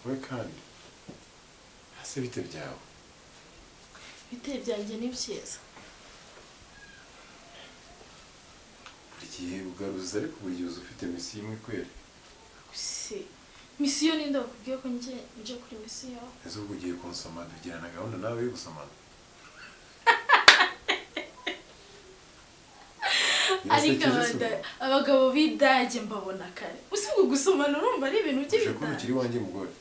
We kandi ese bite byawe? Bite byanjye ni byiza. Buri gihe ugaruza, ariko buri gihe uza ufite misiyo imwe kweri. Si misiyo, ninde wakubwiye ko nje nje kuri misiyo? Ese ubwo ugiye kunsoma? Tugirana gahunda nawe yo gusomana? Ariko Birasekeje se ubwo? Abagabo b'idage mbabona kare. Usibwe gusomana, urumva ari ibintu Uje kubona by'ibidage. ukiri iwanjye, mugore.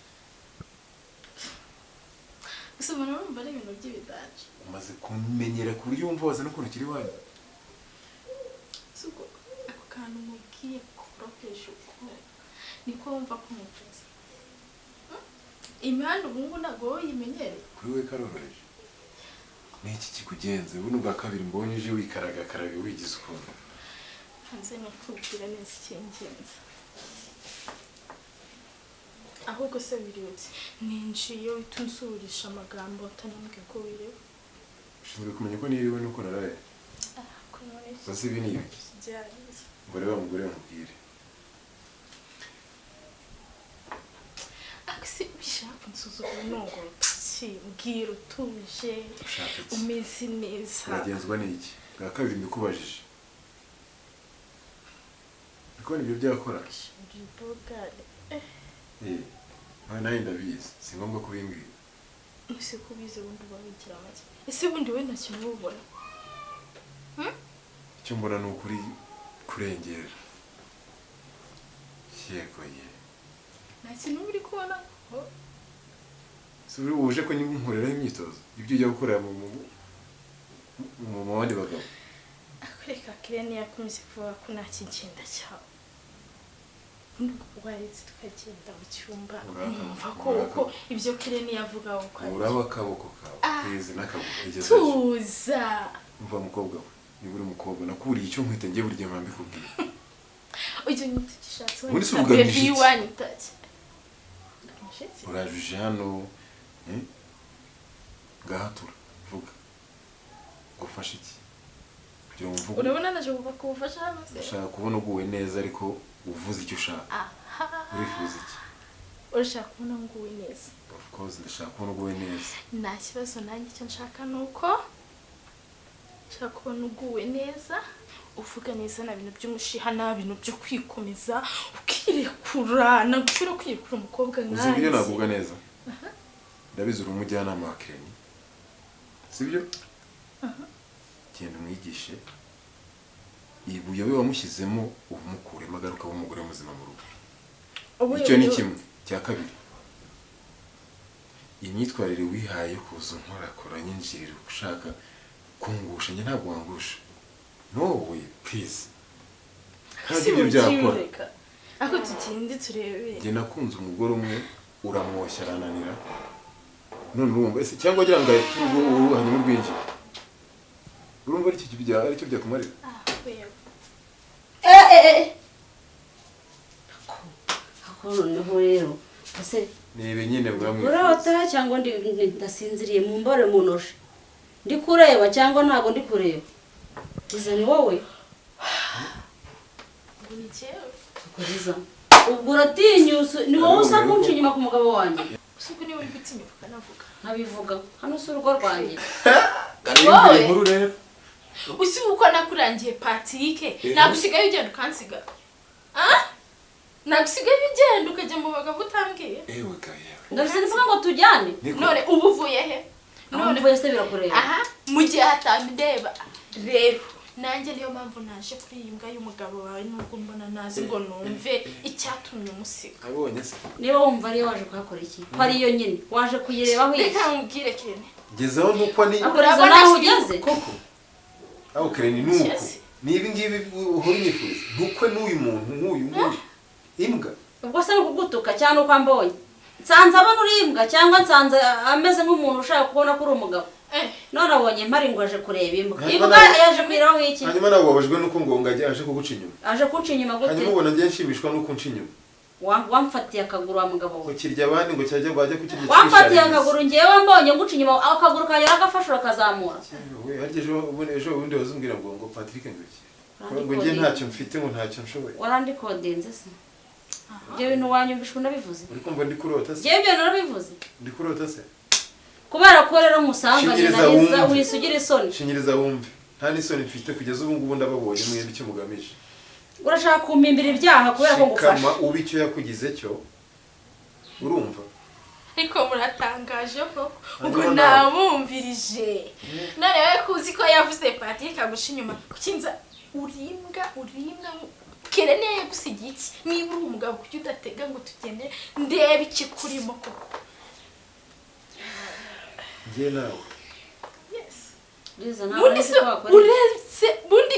Gusomana urumva ari ibintu by'ibidage. Umaze kumenyera ku buryo wumva waza n'ukuntu ukiri iwanjye. Si ubwo ako kantu mubwiye koroheje uko niko wumva ko umuvuze? Imihanda ubu ngubu ntabwo wowe uyimenyereye. Kuri we karoroheje. Ni iki kikugenze? Buno bwa kabiri mbonye uje wikaragakaraga, wigize ukuntu. Hanze nkakubwira neza icy'ingenzi. Ahubwo se birutse ninjiye uhita unsuhurisha amagambo utanambwiye ko wiriwe? Ushinzwe kumenya ko niriwe nuko naraye. Ah, ko none Gusa ibi ni ibiki? Byarangiye. Ngo reba mugore, nkubwire. Akisi bishaka kunsuzugura nongora utuki, mbwira utuje. Ushaka iki? Umeze neza. Uragenzwa n'iki? Bwa kabiri mbikubajije. Uri kubona ibyo byakora? Uri bogare. Eh, nawe nawe ndabizi, si ngombwa kubimbwira. Ese ko ubizi, ubundi uba wigira make? Ese ubundi we nta kintu uba ubona? Icyo mbona ni ukuri kurengera, yego ye. Nta kintu uba uri kubona? Oh. Si uri uje ko nkoreraho imyitozo ibyo ujya gukorera mu bandi bagabo? Akureka Kirene yakomeje kuvuga ko nta kigenda cyawe. Ubundi waretse tukagenda mu cyumba, nkumva ko uko ibyo Kirene yavuga uko ari. Uraba akaboko kawe Ah. keza n'akaguru kugeza Tuza. Umva mukobwa we, niba uri umukobwa nakuburiye icyo nkwita njye, buri gihe mpora mbikubwira. Ujya unyita icyo ushatse. Ubundi se wanyita ugamije baby. iki? Wanyita iki? Ugamije iki? Urajuje hano, eh? Ngaha tura vuga, ngufashe iki kugira ngo mvuge? Urabona naje kuva ku bufasha hano se? Ushaka kubona uguwe neza, ariko uvuze icyo ushaka. Aha. Urifuza iki? Urashaka kubona nguwe neza? Of course, ndashaka kubona uguwe neza. Nta kibazo, nanjye icyo nshaka ni uko nshaka kubona uguwe neza, uvuga neza, nta bintu by'umushiha, nta bintu byo kwikomeza, ukirekura. Ntabwo ushobora kwirekura umukobwa Uzi uburyo nkanjye. nagubwa neza? Ndabizi uri umujyanama wa Kireni, sibyo? Genda umwigishe ubuyobe wamushyizemo, ubumukuremo, agaruka abe umugore muzima mu rugo. Icyo ni kimwe. Cya kabiri, imyitwarire wihaye yo kuza unkorakora, nyinjirira, ushaka kungusha, njye ntabwo wangusha. No way, please, ntabwo Si ibyo byakora. byureka ariko tugende turebe. Njye nakunze umugore umwe, uramwoshya arananira, none urumva ese cyangwa wagira ngo ahite urugo ubu hanyuma urwinjire? Urumva aricyo byakumarira? Ah, wewe. Ako noneho rero ese Ni ibi nyine bwamwifuza. Urota cyangwa ndasinziriye? Mu mbore munoshe, ndi kureba cyangwa ntabwo ndi kureba? Iza ni wowe? Ngo ni jyewe? Kuriza ubwo uratinyutse, ni wowe usa kunca inyuma ku mugabo wanjye? Gusa ubwo niba uri gutinyuka ukanavuga. Nkabivuga hano si urugo rwanjye? Yumvira inkuru rero. Usi uko nakurangiye Patrick, nagusigaye ugenda ukansiga? Ah, nagusigaye ugenda ukajya mu bagabo utambwiye? Ewe ga yewe. Ndabise mvuga ngo tujyane. Niko. None ubu uvuye he? Aho None mvuye se birakureba? Aha, mu gihe hatandeba rero, nanjye niyo mpamvu naje kuri iyi mbwa y'umugabo wawe, nubwo mbona nazi ngo numve icyatumye umusiga. Abonye se? Niba wumva ariyo, waje kuhakora iki? Ko ariyo nyine waje kuyirebaho iki? Reka mubwire, Kene. Ngezeho nuko ni Akuriza Urabona naho si- ugeze. Koko aho Kireni nuko Yes. ni ibi ngibi uhora unyifuza, ntukwe n'uyu muntu nk'uyu nguyu imbwa. Ubwo se ni ukugutuka cyangwa uko ambonye? Nsanze abona uri imbwa cyangwa nsanze ameze nk'umuntu ushaka kubona ko uri umugabo? Eh. None abonye mpari ngo aje kureba imbwa. Hanyuma Imbwa yaje kuyiraho iki? Hanyuma nawe ubabajwe nuko ngo ajye aje kuguca inyuma. Aje kunca inyuma gute? Hanyuma ubona njye nshimishwa nuko unca inyuma? Wamfatiye akaguru wa mugabo we. Ngo kirya abandi, ngo cyajya bajya kukirya. Wamfatiye akaguru ngewe, mbonye nguca inyuma, akaguru kanjye aragafashe urakazamura. We harya ejo bundi wazumbwira ngo Patrick ngo iki, ngo njye ntacyo mfite, ngo ntacyo nshoboye. Warandikodinze se? Ibyo bintu wanyumvisha unabivuze. Uri kumva ndi kurota se? Njyewe ibyo narabivuze. Ndi kurota se? Kubera ko rero musanganye Shingiriza na Liza wumve. wisugira isoni. Shinyiriza wumve. Nta n'isoni mfite kugeza ubu ngubu ndababonye mwembi icyo mugamije. Urashaka kumpimbira ibyaha kubera ko ngufasha. Shikama ube icyo yakugize cyo. Urumva? Ariko muratangaje koko. Ubwo Hanyuma nawe. namwumvirije. None wowe ko uzi ko yavuze Patrick agusha inyuma, kuki nza urimbwa urimbwa kere niyo yagusigiye iki? Niba uri umugabo kuki udatega ngo tugende ndebe ikikurimo koko? Njye nawe. Yes. Liza ntabwo Bundi nzi se ko wakora. uretse bundi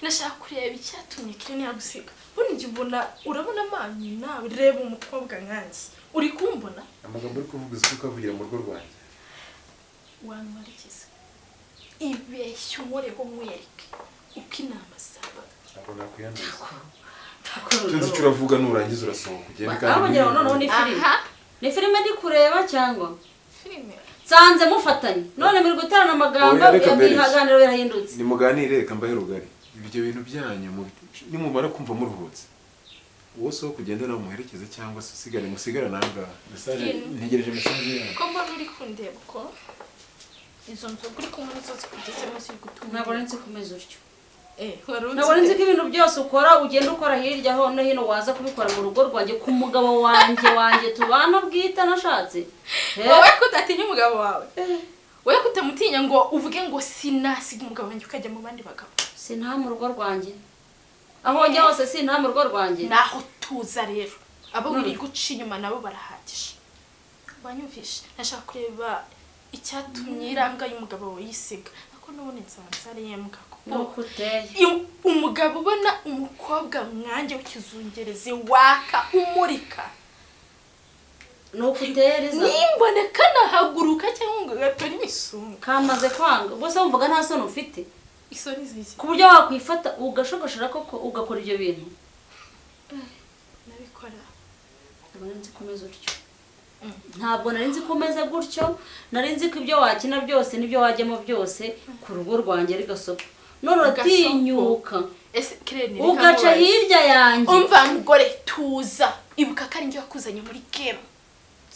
nashaka kureba icyatumye Kirene yagusiga. Bundi njye ubona urabona amanyu nawe reba umukobwa nkanjye. Uri kumbona? Amagambo uri kuvuga uzi ko ukavugira mu rugo rwanjye. Wantwara ibeshya unkoreho nkwereke uko inama zabaga. Ntabwo nakwiyanduza. Icyo nzi icyo uravuga nurangiza urasohoka ugende kandi. Aho kugira ngo noneho ni filime. Aha. Ni filime ndi kureba cyangwa? Filime. Nsanze mufatanye. None muri guterana amagambo Oya, reka mbere. ibiganiro birahindutse. Nimuganire reka mbahe rugari. Ibyo bintu byanyu nimumara kumva muruhutse. Uwo sohoka ugende nawe umuherekeze cyangwa se usigare musigare nangaha. Message ntegereje message yanyu. Ko mbona uri kundeba uko izo nzoga uri kunywa nizo zikugezemo ziri gutuma Ntabwo nari nzi ko umeze utyo. Wari unzi Ntabwo nzi ko ibintu byose ukora ugenda ukora hirya ho no hino waza kubikora mu rugo rwanjye ku mugabo wanjye wanjye tubana bwite nashatse. Wowe ko udatinya umugabo wawe, wowe ko utamutinya ngo uvuge ngo sinasiga umugabo wanjye ukajya mu bandi bagabo. Sinta mu rugo rwanjye. Aho njya hose sinta mu rugo rwanjye. Naho tuza rero abo wirirwa uca inyuma nabo barahagije. Wanyumvishe? Nashaka kureba icyatumye iranga y'umugabo wawe yisiga ariko n'ubundi nsanze ari imbwa kuko Nuko uteye. Umugabo ubona umukobwa mwanjye w'ikizungerezi waka umurika. Nuko uteye Liza. Nimboneka nahaguruka cyangwa ngo gatore imisunga. Kamaze kwanga. Ubwo se wumvaga nta soni ufite? Isoni ziki? Ku buryo wakwifata ugashogoshora koko ugakora ibyo bintu. Nabikora. Ntabwo nari nzi ko umeze utyo. Ntabwo nari nzi ko umeze gutyo. Nari nzi ko ibyo wakina byose n'ibyo wajyamo byose ku rugo rwanjye ari gasopo. None uratinyuka Ese Kirene reka ugaca nkubaze. hirya yanjye. Umva mugore tuza, ibuka ko ari njye wakuzanye muri game.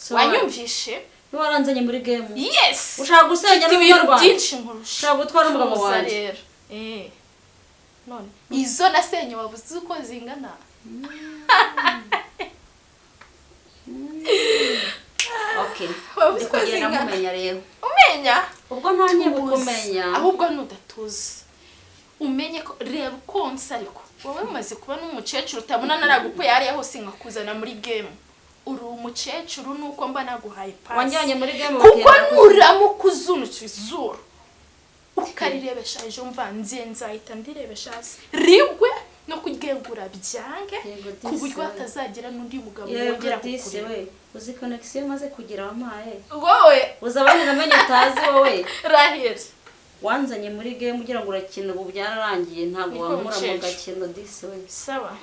So, Wanyumvishe? Niba waranzanye muri game. Yes. Ushaka gusenya Mfite n'urugo ibintu rwanjye. byinshi nkurusha. Ushaka gutwara umugabo Tuza wanjye. rero. None izo nasenye wabuze uko zingana. Okay. Wabuze Ndi uko kugenda zingana. nkumenya rero. Umenya? Ubwo ntangiye Tuzi. kukumenya. Ahubwo nudatuza umenye ko reba uko nsa, ariko wowe umaze kuba n'umukecuru utabona naragukuye hariya hose nkakuzana muri game. Uri umukecuru nuko mba naguhaye pasi. Wanjyanye muri game kuko bakenda nuramuka uzunutse izuru ukarirebesha ejo mva nze nzahita ndirebesha hasi rigwe no kuryegura byange Yego, ku buryo disi we. hatazagira n'undi mugabo Yego wongera disi kukureba. we. Uzi connection maze kugira wampaye. Wowe Uzi abandi namenye utazi wowe. Raheli. Wanzanye muri game ugira ngo urakina ubu byararangiye ntabwo Niko wankura mu mukecuru. gakino disi we. Sawa.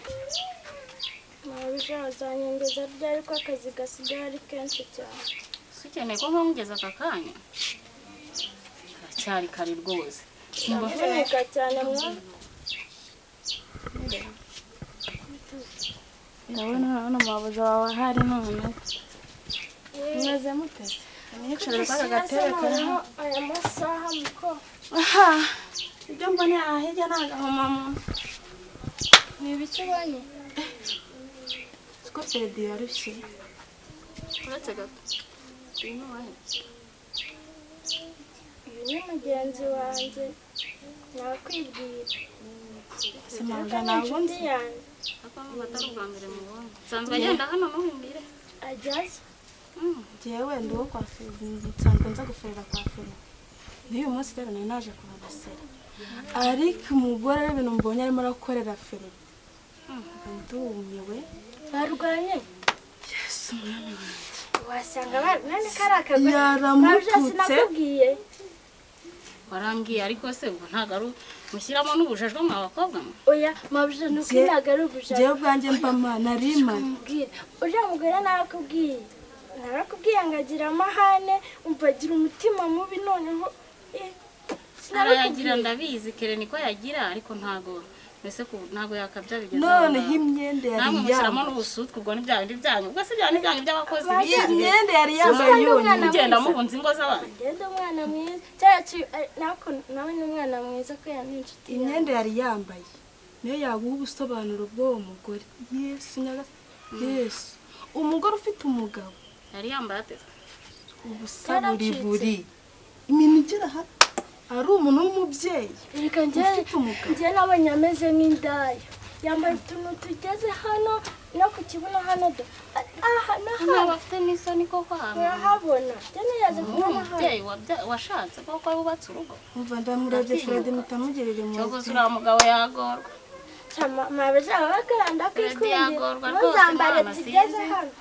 Mabije azanyongeza ryari ko akazi gasigaye ari kenshi cyane. Si ukeneye ko nkamugeza aka kanya? Haracyari kare rwose. Ndavunika cyane mwa. Ndabona hano mabuja wawe ahari none. Mumeze mute? Mwicarire kuri aka gatebe kari Noneho aya masaha muko. Aha, ibyo mbona aha hirya ni agahomamunwa. Ni ibiki ubonye? Siko Fredi yarushye. Uretse gato. Uyu ni uwahe? Uyu ni mugenzi wanjye. Nakwibwira. Se mabuja Ni ntabwo nzi. inshuti yanjye. Ariko nubwo atari ubwa mbere mubonye. Nsanzwe agenda hano ntumbwire. Ajyayo. Njyewe ndi uwo kwa Fredi, nsanzwe nza guferera kwa Fredi. N'uyu munsi rero nari naje kuhabasera. Ariko umugore w'ibintu mbonye arimo arakorera Fredi. Ndumiwe. Barwanye. Yesu mwami wanjye. Wasanga none kari akagore. Yaramututse. Mabije sinakubwiye. Warambwiye ariko se ubwo ntabwo ari mushyiramo n'ubujajwe mwa bakobwa mwe. Oya mabije nuko ntabwo ari ubujajwe. Njyewe ubwanjye mbama nari mpari. Mbwira. Uriya mugore narakubwiye. Narakubwiye ngo agira amahane, umva agira umutima mubi noneho. Arayagira ndabizi kere niko yagira ariko ntago Mbese ntabwo yakabya bigeze Noneho imyenda yari namwe mushyiramo yambaye, n'ubusutwa, ubwo ni bya bindi byanyu, ubwo si bya bindi byanyu by'abakozi. Imyenda yari yambaye yonyine. Mugenda mubunza ingo z'abantu. Ngende umwana mwiza cyacu nawe ni umwana mwiza ko yari inshuti yawe. Imyenda yari yambaye niyo yaguha ubusobanuro bw'uwo mugore. Yesu nyagasani, Yesu, umugore ufite umugabo Yari yambaye ateze ubusa buri buri iminwa igera aha, ari umuntu w'umubyeyi Reka njye ufite umugabo. Njye nabonye ameze nk'indaya, yambaye utuntu tugeze hano no ku kibuno hano do aha no Ntabwo hano afite n'isoni koko ahantu urahabona, njye nigeze kubona hano. Umubyeyi washatse koko yubatse urugo. Umva, ndamurebye Fred mutamugirira impuhwe. Cyogoza uriya mugabo yagorwa. Mabuja bakora ndakwikundira, Yagorwa rwose, ntuzambare Imana tugeze sinzi. hano.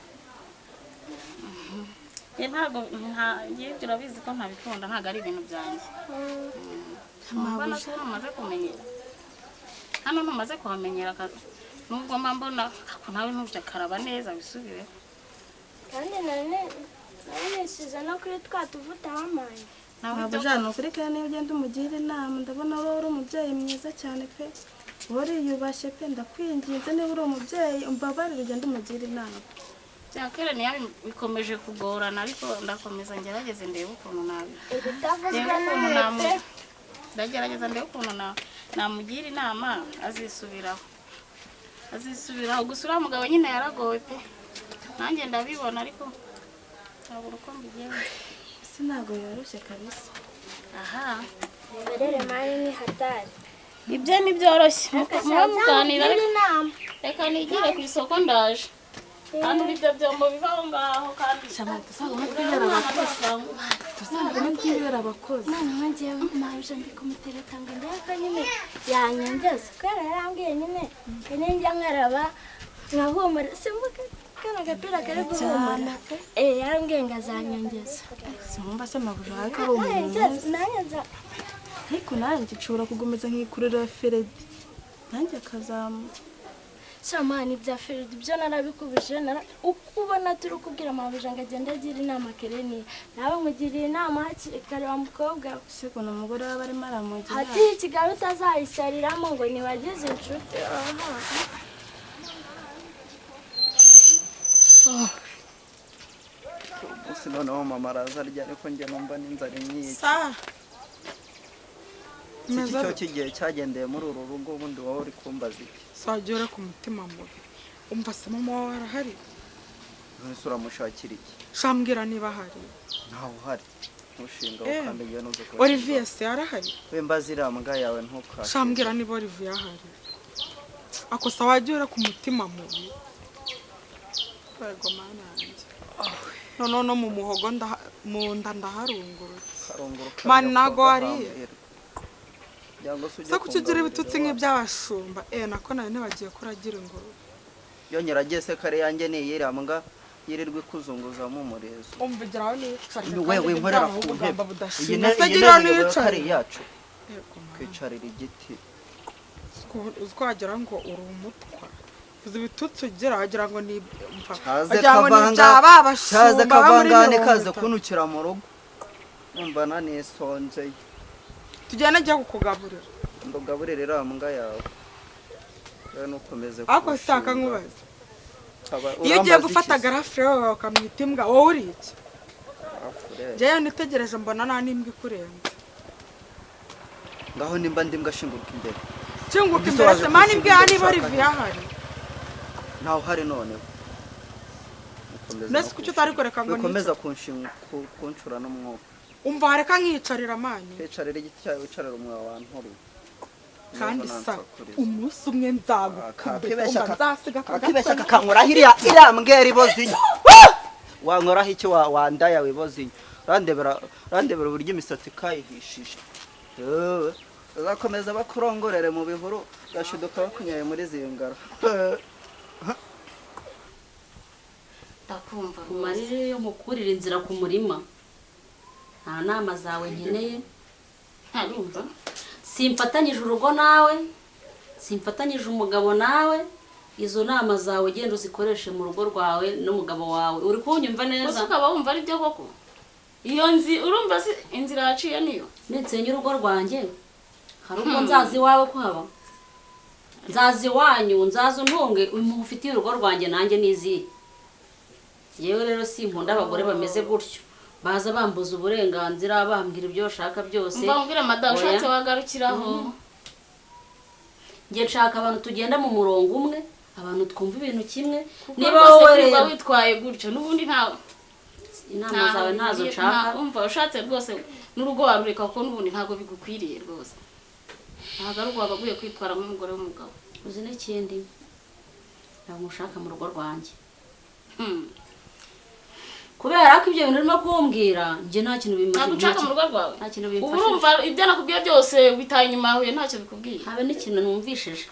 Njye ntabwo njye ibyo urabizi ko ntabikunda, ntabwo ari ibintu byanjye. Mbona ko ntumaze kumenyera hano, ntumaze kuhamenyera nubwo mba mbona ako nawe ntujya karaba neza wisubireho. Kandi nari nisize no kuri twa tuvuta wampaye. Nawe ibyo Mabuja, ni ukuri kandi niba ugenda umugira inama, ndabona wowe uri umubyeyi mwiza cyane pe, wowe uriyubashye pe, ndakwinginze niba uri umubyeyi umbabarire ugende umugira inama. Bya kera niyo bikomeje kugorana, ariko ndakomeza ngerageze ndebe ukuntu nabi Ibitavuzwe ndebe ukuntu nawe namu pe. Ndagerageza ndebe ukuntu namugira inama, azisubiraho, azisubiraho. Gusa uriya mugabo nyine yaragowe pe, nanjye ndabibona, ariko ntabura uko mbigenza. Ese ntabwo yoroshye kabisa. Aha. Imimerere mani ni hatari. Ibyo ntibyoroshye muba muganira. Nzamugira inama. Reka nigire ku isoko, ndaje kandi ibyo byombo biva aho ngaho kandi Shama, tuzaguma twibera abakozi, tuzaguma twibera abakozi. Noneho njyewe mabuja ndi kumutereta ngo ndebe ko nyine yanyongeza, kubera yarambwiye nyine ngo ninjya nkaraba nkahumura, simbuka kano gapira kari guhumura, eh, yarambwiye ngo azanyongeza. Simwumva se mabuja wawe ko ari umuntu Nanyongeza mwiza? nanjye nza Ariko nanjye nshobora kugomeza nkikurira Feredi, nanjye akazamu Shamani ibya Feridi byo narabikubije uko ubona turi kubwira mabuja ngo agende agira inama Kereni, nawe nkugiriye inama hakiri kare wa mukobwa we. Se ukuntu umugore we aba arimo aramugira. Hati Kigali utazayisariramo ngo ntiwagize inshuti, aha. Umunsi noneho mama araza arya, ariko njye numva n'inzara imyica. Sa Si iki cyo cy'igihe cyagendeye muri uru rugo, ubundi wowe uri kumbaza iki? Sagera ku mutima mubi, umva se mama wawe arahari? Nonese uramushakira iki? Shambwira niba ahari. Ntawe uhari, ntushinga Eh. kandi njyewe nuze kuba. Olivier se arahari? We mbaza iriya mbwa yawe ntukashe. Shambwira niba Olivier ahari. Ako sa wagera ku mutima mubi. Yego mana yanjye, noneho no mu muhogo mu nda ndaharungurutse. Karunguruka. Mani, ntago wariye? Cyangwa se ujye Se kuki ugira kungaburira ibitutsi iwawe. nk'iby'abashumba? Eh, nako nawe ntibagiye kuragira ingurube. Yo nyiragiye se kare yanjye ni iyiriya mbwa yirirwa ikuzunguzamo umurizo. Umva, igeraho niyicarire. We Kandi winkorera ibyaha ku ubugambo ntebe. Iyi budashinga. ntebe Se iyi geraho ntebe uyobewe ko ari niyicarire. iyacu? Yego, mana. Kwicarira igiti. Uzi ko wagira ngo uri umutwa, uzi ibitutsi ugira, wagira ngo ni umva, Kaze wagira ngo ni kavanga ibya ba kaze bashumba bo muri kavangane mirongo kaze itanu. kuntukira mu rugo numva nanisonzeye. Tugende njya kukugaburira. Ndugaburire iriya mbwa yawe rero ntukomeze Ariko saka kunshinga. nkubaze, iyo ugiye Urambaza iki gufata se? garafure wawe ukamwita imbwa, wowe uri iki? Garafure. Njyewe nitegereje mbona nta n'imbwa ikurenze. Ngaho nimba ndi mbwa shinguka imbere. Kinguka Ubwo imbere waje se mani, kunshinga imbwa imbere niba ushaka Olivier ahari. Ntawe uhari noneho. Ukomeza Mbese no kuki utari kureka ngo wikomeza nicare? kuncura n'umwuka. Umva, wareka nkiyicarira mani. Kwicarira igiti cyawe, wicarira umwobo wanturiye. Kandi sa umunsi umwe nzagukubita, umva, nzasiga aka Kakibeshya gatwe. kakankoraho iriya iriya mbwera iboze inyo. Wankoraho iki wandaya wiboze inyo? Urandebera, urandebera uburyo imisatsi kayihishije. Yewe, bazakomeza bakurongorere mu bihuru gashiduka bakunyaye muri zingara. Ndakumva rwose. Umarire yo mukurira inzira ku murima, nta nama zawe nkeneye. Ntarumva. Simfatanyije urugo nawe, simfatanyije umugabo nawe. Izo nama zawe genda uzikoreshe mu rugo rwawe n'umugabo wawe. Uri kunyumva neza? Gusa ukaba wumva ari byo koko, iyo nzi urumva si inzira yaciye niyo? Ninsenya urugo rwanjye hari ubwo nzaza iwawe kuhaba? Nzaza iwanyu, nzaza untunge, impuhwe ufitiye urugo rwanjye nanjye nizihe. Yewe rero sinkunda abagore bameze gutyo, baza bambuza uburenganzira, bambwira ibyo bashaka byose. Umva nkubwire madamu, Oya. ushatse wagarukiraho. Njye nshaka abantu tugenda mu murongo umwe, abantu twumva ibintu kimwe. Kuko Niba rwose wowe kwirirwa rero witwaye gutyo n'ubundi nta inama zawe ntazo nshaka. Umva, ushatse rwose n'urugo warureka, kuko n'ubundi ntabwo bigukwiriye rwose. Ntabwo ari uko wagaguye kwitwara nk'umugore w'umugabo. Uzi n'ikindi, ntabwo nshaka mu rugo rwanjye. Kubera ko ibyo bintu urimo kumbwira njye nta kintu bimaze. Ntabwo ushaka mu rugo rwawe. Nta kintu Ubu bimfashije. urumva ibyo nakubwiye byose bitaye inyuma yahuye, ntacyo bikubwiye. Habe n'ikintu numvishije.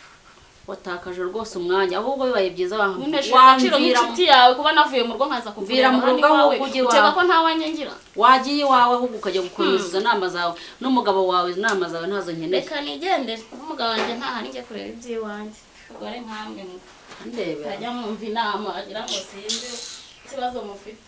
Watakaje rwose umwanya, ahubwo bibaye byiza Untesheje agaciro wamvira nk'inshuti yawe kuba navuye mu rugo nkaza Mvira kukureba mu hano rugo iwawe. ahubwo ujye Ukeka iwawe. ko nta wanjye ngira. Wagiye iwawe ahubwo ukajya gukomeza izo nama zawe n'umugabo wawe. Izo nama zawe ntazo nkeneye. Reka nigendere, umugabo wanjye ntahari, njye kureba iby'iwanjye. Umugore nkamwe Ndebera. ajya mwumva inama agira ngo sinzi ikibazo mufite.